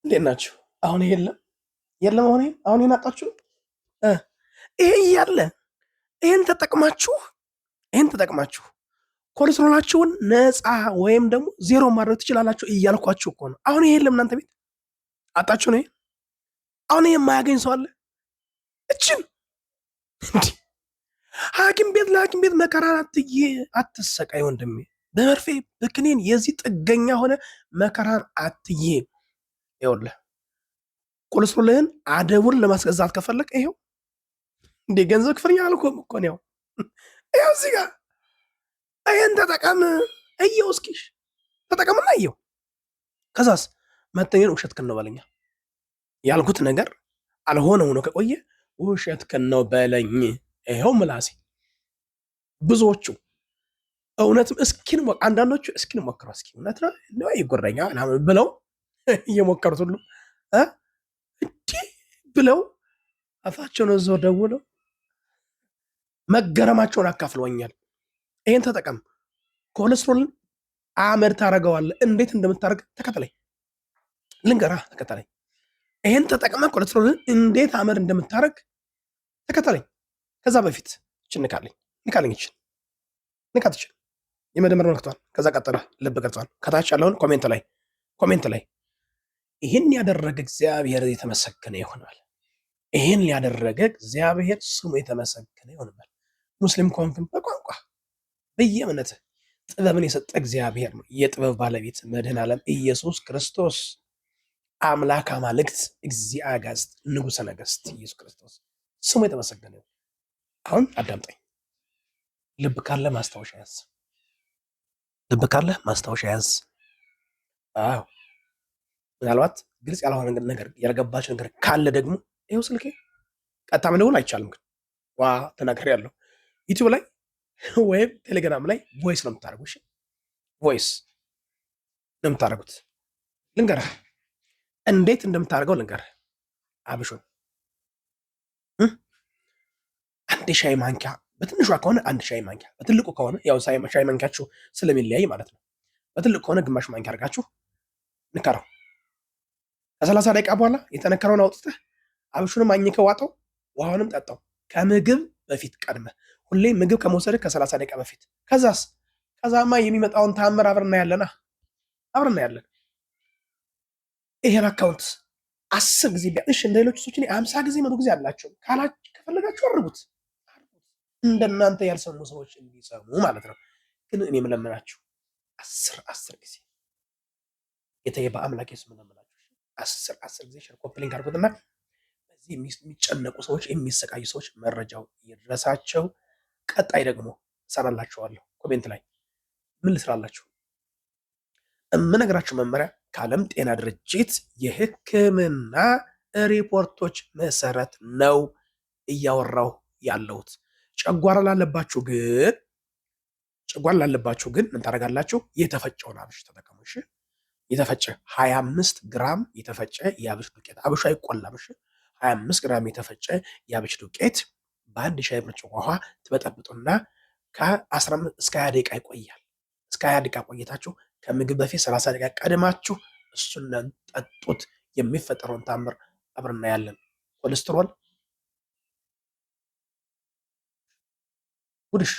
እንዴት ናችሁ? አሁን የለም የለም። አሁን ይሄን አጣችሁ። ይሄ እያለ ይሄን ተጠቅማችሁ ኮሌስትሮላችሁን ነፃ ወይም ደግሞ ዜሮ ማድረግ ትችላላችሁ እያልኳችሁ እኮ ነው። አሁን ይሄ የለም እናንተ ቤት አጣችሁ ነው። አሁን ይሄ የማያገኝ ሰው አለ? እችን እንዲህ ሐኪም ቤት ለሐኪም ቤት መከራን አትዬ አትሰቃይ ወንድሜ። በመርፌ በክኒን የዚህ ጥገኛ ሆነ መከራን አትዬ። ይኸውልህ ኮሌስትሮልህን አደቡን ለማስገዛት ከፈለግ ይኸው እንዴ ገንዘብ ክፍል አልኩም እኮ ነው። ይኸው እዚህ ጋር ይሄን ተጠቀም። እየው እስኪሽ ተጠቀምና እየው። ከዛስ መተኝን ውሸትህን ነው በለኛ። ያልኩት ነገር አልሆነ ሆኖ ከቆየ ውሸትህን ነው በለኝ። ይኸው ምላሴ። ብዙዎቹ እውነትም እስኪን አንዳንዶቹ እስኪን ሞክረው እስኪ እውነት ነው ይጎረኛ ምናምን ብለው እየሞከሩት ሁሉ እንዲህ ብለው አፋቸውን እዛው ደውለው መገረማቸውን አካፍለውኛል። ይሄን ተጠቀም፣ ኮሌስትሮልን አመድ ታደርገዋለህ። እንዴት እንደምታደርግ ተከተለኝ፣ ልንገራ፣ ተከተለኝ። ይሄን ተጠቅመህ ኮሌስትሮልን እንዴት አመድ እንደምታደርግ ተከተለኝ። ከዛ በፊት እችን ንካልኝ፣ ንካልኝ፣ እችን ንካት፣ እችን የመደመር ምልክቷን። ከዛ ቀጠለ ልብ ቅርጿን ከታች ያለውን comment ላይ ይህን ያደረገ እግዚአብሔር የተመሰገነ ይሆናል። ይህን ያደረገ እግዚአብሔር ስሙ የተመሰገነ ይሆናል። ሙስሊም ከሆንክም በቋንቋ በየእምነትህ ጥበብን የሰጠ እግዚአብሔር ነው። የጥበብ ባለቤት መድኃኔ ዓለም ኢየሱስ ክርስቶስ አምላክ አማልክት እግዚአ አጋዕዝት ንጉሠ ነገሥት ኢየሱስ ክርስቶስ ስሙ የተመሰገነ ይሁን። አሁን አዳምጠኝ። ልብ ካለ ማስታወሻ ያዝ። ልብ ካለ ማስታወሻ ያዝ። አዎ፣ ምናልባት ግልጽ ያልሆነ ነገር፣ ያልገባቸው ነገር ካለ ደግሞ ይኸው ስልኬ ቀጥታ መደወል አይቻልም፣ ግን ዋ ተናገር ያለው ዩቲዩብ ላይ ወይም ቴሌግራም ላይ voice ነው የምታደርጉት። እሺ፣ voice ነው የምታደርጉት። ልንገርህ፣ እንዴት እንደምታደርገው ልንገርህ። አብሹን አንድ ሻይ ማንኪያ፣ በትንሿ ከሆነ አንድ ሻይ ማንኪያ፣ በትልቁ ከሆነ ያው ሻይ ማንኪያችሁ ስለሚለያይ ማለት ነው። በትልቁ ከሆነ ግማሽ ማንኪያ አድርጋችሁ ንከረው። ከ30 ደቂቃ በኋላ የተነከረውን አውጥተህ አብሹንም አኝከው ዋጠው፣ ውሃውንም ጠጣው። ከምግብ በፊት ቀድመህ፣ ሁሌ ምግብ ከመውሰድህ ከ30 ደቂቃ በፊት። ከዛስ? ከዛማ የሚመጣውን ተአምር አብረን እናያለና፣ አብረን እናያለን። ይሄን account 10 ጊዜ እሺ፣ እንደ ሌሎች ሰዎች እኔ 50 ጊዜ 100 ጊዜ አላቸው ካላችሁ ከፈለጋችሁ አድርጉት። እንደናንተ ያልሰሙ ሰዎች እንዲሰሙ ማለት ነው። ግን እኔ የምለምናችሁ 10 10 ጊዜ ጌታዬ በአምላኬ ስም እለምናችሁ 10 10 ጊዜ share copy link አድርጉትና በዚህ የሚጨነቁ ሰዎች፣ የሚሰቃዩ ሰዎች መረጃው ይድረሳቸው። ቀጣይ ደግሞ እሰራላችኋለሁ። Comment ላይ ምን ልስራላችሁ? የምነግራችሁ መመሪያ ከዓለም ጤና ድርጅት የሕክምና ሪፖርቶች መሰረት ነው እያወራሁ ያለሁት። ጨጓራ ላለባችሁ ግን ምን ታደርጋላችሁ? የተፈጨውን አብሽ ተጠቀሙ። እሺ፣ የተፈጨ 25 ግራም የተፈጨ የአብሽ ዱቄት፣ አብሹ አይቆላም። እሺ፣ 25 ግራም የተፈጨ የአብሽ ዱቄት በአንድ ሻይ ብርጭቆ ውሃ ትበጠብጡና ከ15 እስከ 20 ደቂቃ ይቆያል። እስከ 20 ደቂቃ ቆይታችሁ ከምግብ በፊት 30 ደቂቃ ቀድማችሁ እሱን ጠጡት። የሚፈጠረውን ታምር አብረን እናያለን። ኮሌስትሮል ጉድሽ